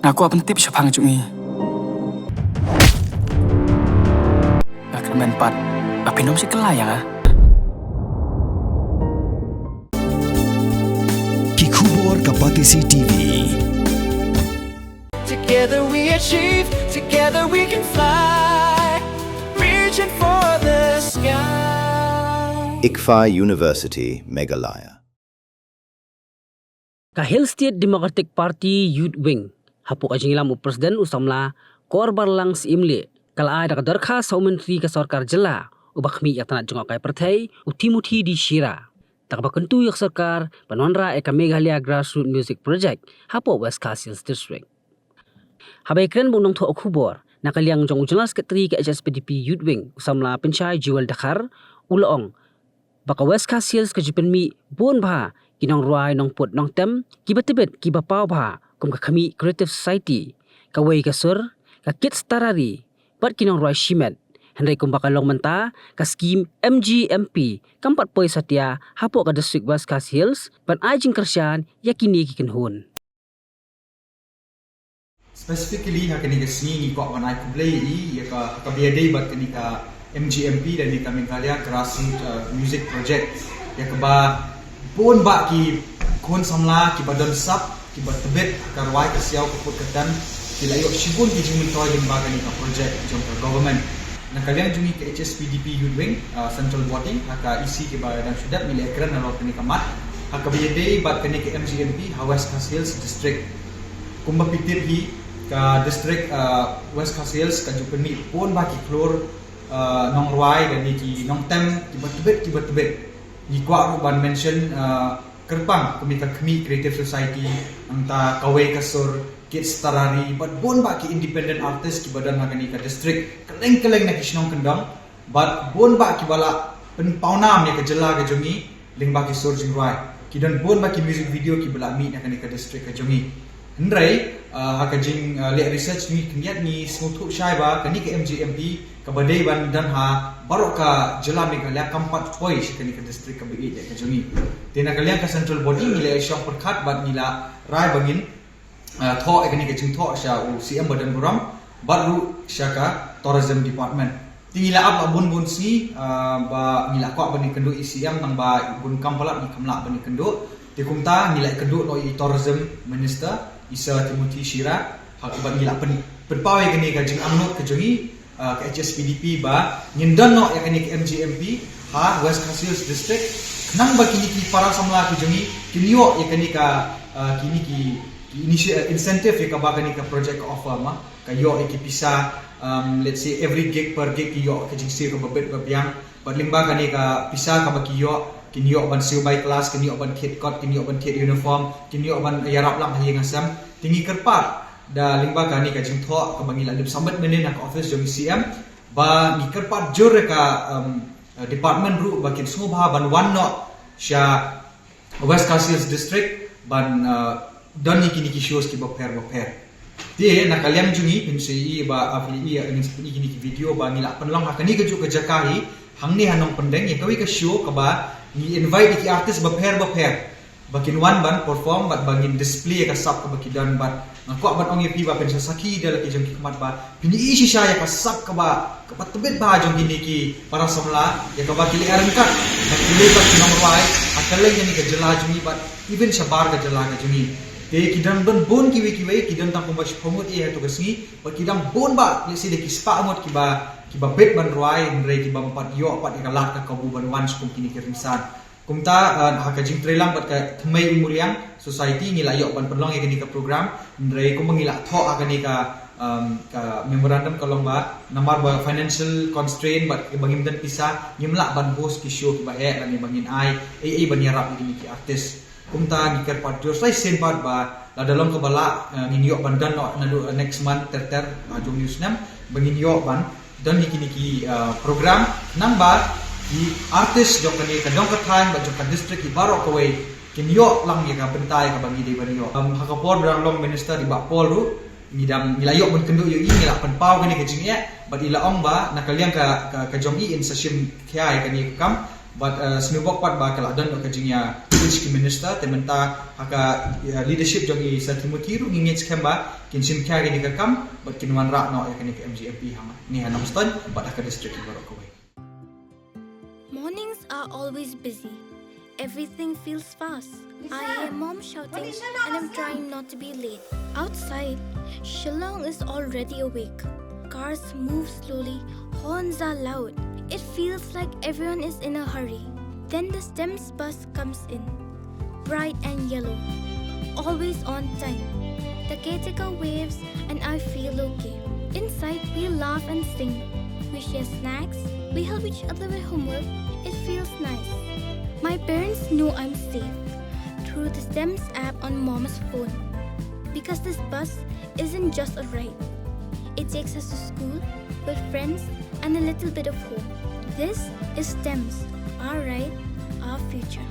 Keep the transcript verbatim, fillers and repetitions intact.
Nga kwah pyntip shaphang jong i. Nga kyrmen pat ba phin ym shim kylla ïa nga. Ki khubor ka Batesi T V. Together we achieve, together we can fly, reaching for the sky. ICFAI University, Meghalaya. Ka Hill State Democratic Party Youth Wing, hapoh ka jingïalam u President u samla Kor Barlang Syiemlieh, ka la ai da ka dorkhas ha u Myntri ka Sorkar Jylla uba khmih ïa ka tnat jngohkai pyrthei, u Timothy D Shira, da kaba kyntu ïa ka sorkar ban wanrah ïa ka Meghalaya Grassroots Music Project hapoh West Khasi Hills District. Haba ïakren bad u nongthoh khubor na ka liang jong u General Secretary ka H S P D P Youth Wing, u samla Pynshai Jewel Dkhar, u la ong ba ka West Khasi Hills ka ju pynmih bun bha ki nongrwai, nongput, nongtem kiba tbit, kiba paw bha, kum ka Khmih Creative Society, Kawei ka Sur, ka Kids Tarari, bad ki nongrwai shimet. Hynrei kumba ka long mynta, ka skhim M G M P kam pat poi satia hapoh ka District West Khasi Hills ban ai jingkyrshan ïa kine ki kynhun. Specifically ha kane ka sngi ngi kwah ban ai khublei ïa ka, ha kaba ïadei bad kane ka M G M P lane ka Meghalaya Grassroots, uh, Music Project, ïa kaba bun bah ki khun samla kiba don sap, kiba tbit ha ka rwai ka siaw, ka put ka tem, ki la ïoh shibun ki jingmyntoi lyngba kane ka project jong ka government. Na ka liang jong ngi ka H S P D P Youth Wing, uh, Central Body, ha ka E C kaba dang shu dep, ngi la ïakren halor kane ka mat ha kaba ïadei bad kane ka M G M P ha West Khasi Hills District. Kumba phi tip hi, ka district, uh, West Khasi Hills ka ju pynmih bun bah ki klur, uh, nongrwai lane ki nongtem kiba tbit, kiba tbit. Ngi kwah ruh ban mention, uh, kyrpang kum ïa ka Khmih Creative Society, nangta Kawei ka Sur, Kids Tarari, bad bun bah ki independent artist kiba don ha kane ka district, kylleng kylleng na ki shnong kyndong, bad bun bah kiba la pynpawnam ïa ka jylla ka jong ngi lyngba ki sur jingrwai. Ki don bun bah ki music video kiba la mih na kane ka district ka jong ngi. Hynrei, uh, ha ka jing, uh, leh research ngi khyndiat ngi sngewthuh shai ba kane ka M G M P kaba dei ban don ha baroh ka jylla Meghalaya kam pat poi sha kane ka district kaba ïeit ka jong ngi. Te na ka liang ka Central Body ngi la shong pyrkhat bad ngi la rai ba ngin, uh, thoh ïa kane ka jingthoh sha u C M ba don burom bad ruh sha ka Tourism Department. Te ngi la ap la bun bun sngi, uh, ba ngi la kwah ban ïakynduh ïa u C M, tang ba bun kam palat ngi kam lah ban ïakynduh. Te kumta ngi la ïakynduh noh ïa u Tourism Minister, i Sir Timothy Shira, ha kaba ngi la pyn, pynpaw ïa kane ka jingangnud ka jong ngi, uh, ka H S P D P ba ngin don noh ïa kane ka M G M P ha West Khasi Hills District, khnang ba kine ki para samla ki jong ngi kin ïoh ïa kane ka, uh, kine ki, ki initi-, uh, incentive ïa kaba kane ka project ka offer, ma ka ïoh ïa ki pisa, um, let's say every gig, per gig ki ïoh ka jingsiew kaba bit ba biang. Bad lyngba kane ka pisa kaba ki ïoh, kin ïoh ban siew by class, kin ïoh ban thied kot, kin ïoh ban thied uniform, kin ïoh ban ïarap lang ha ïing ha sem. Te ngi kyrpad da lyngba kane ka jingthoh kaba ngi la dep submit mynnin ha ka office jong u C M, ba ngi kyrpad jur ïa ka, um, uh, department ruh ba kin sngewbha ban wan noh sha West Khasi Hills District ban, uh, don ïa kine ki shows kiba pher ba pher. Te na ka liang jong ngi, phin sa ïohi ba, uh, phi ïohi, uh, ngin sa pyni kine ki video ba ngi la pynlong ha kane kajuh ka jaka hi, hangne ha Nongpyndeng, ïa kawei ka show kaba ngi invite ïa ki artist ba pher ba pher ba kin wan ban perform bad ba ngin display ïa ka sap kaba ki don. Bad nga kwah ban ong ïa phi ba phin sa sakhi da la ki jong ki khmat ba phin ïohi shisha ïa ka sap kaba, kaba tbit bha jong kine ki para samla, ïa kaba ki leh ryngkat bad ki leh bad ki nongrwai ha kylleng kane ka jylla jong ngi bad even shabar ka jylla ka jong ngi. Te ki don bun bun kiwei kiwei, ki don tang kumba shiphew ngut eh ha tu ka sngi, bad ki don bun bah, let's say da ki spah ngut kiba, kiba bit ban rwai, hynrei kiba ym pat ïoh pat ïa ka lad ka kabu ban wan sha kum kine ki rynsan. Kumta, uh, ha ka jingtrei lang bad ka Thymmei Umuriang Society ngi la ïoh ban pynlong ïa kane ka program, hynrei kumba ngi la thoh ha kane ka, um, ka memorandum ka long ba namar ba financial constraint bad ba ngim don pisa, ngim lah ban host ki show kiba heh lane ba ngin ai ei ei ban ïarap ïa kine ki artist. Kumta ngi kyrpad jur sa shisien pat ba lada long kaba lah, uh, ngin ïoh ban don noh naduh, uh, next month ter ter, uh, jong une u snem ba ngin ïoh ban don ïa kine ki, uh, program, nangba ki artist jong kane ka dong ka thaiñ bad jong ka district ki baroh kawei kin ïoh lang ïa ka bynta ïa kaba ngi dei ban ïoh. Um, ha ka por ba dang long minister i Bah Paul ruh, ngi dang, ngi la ïoh ban kynduh ïa i, ngi la pynpaw kane ka jingeh bad i la ong ba na ka liang ka, ka, ka jong i in sa shim khia ïa kane ka kam. Bad uh, sngewbok pat ba ka la don ka jingïa change ki minister, te mynta ha ka uh, leadership jong i Sir Timothy ruh ngi ngeit skhem ba kin shim khia kane ka kam bad kin wanrah noh ïa kane ka M G M P hangne ha Nongstoiñ bad ha ka district baroh kawei. Mornings are always busy. Everything feels fast. I hear mom shouting and I'm trying not to be late. Outside, Shillong is already awake. Cars move slowly, horns are loud. It feels like everyone is in a hurry. Then the STEMS bus comes in. Bright and yellow. Always on time. The caretaker waves and I feel okay. Inside, we laugh and sing. We share snacks. We help each other with homework. It feels nice. My parents know I'm safe through the STEMS app on mom's phone. Because this bus isn't just a ride, it takes us to school, with friends, and a little bit of home. This is STEMS, our ride, our future.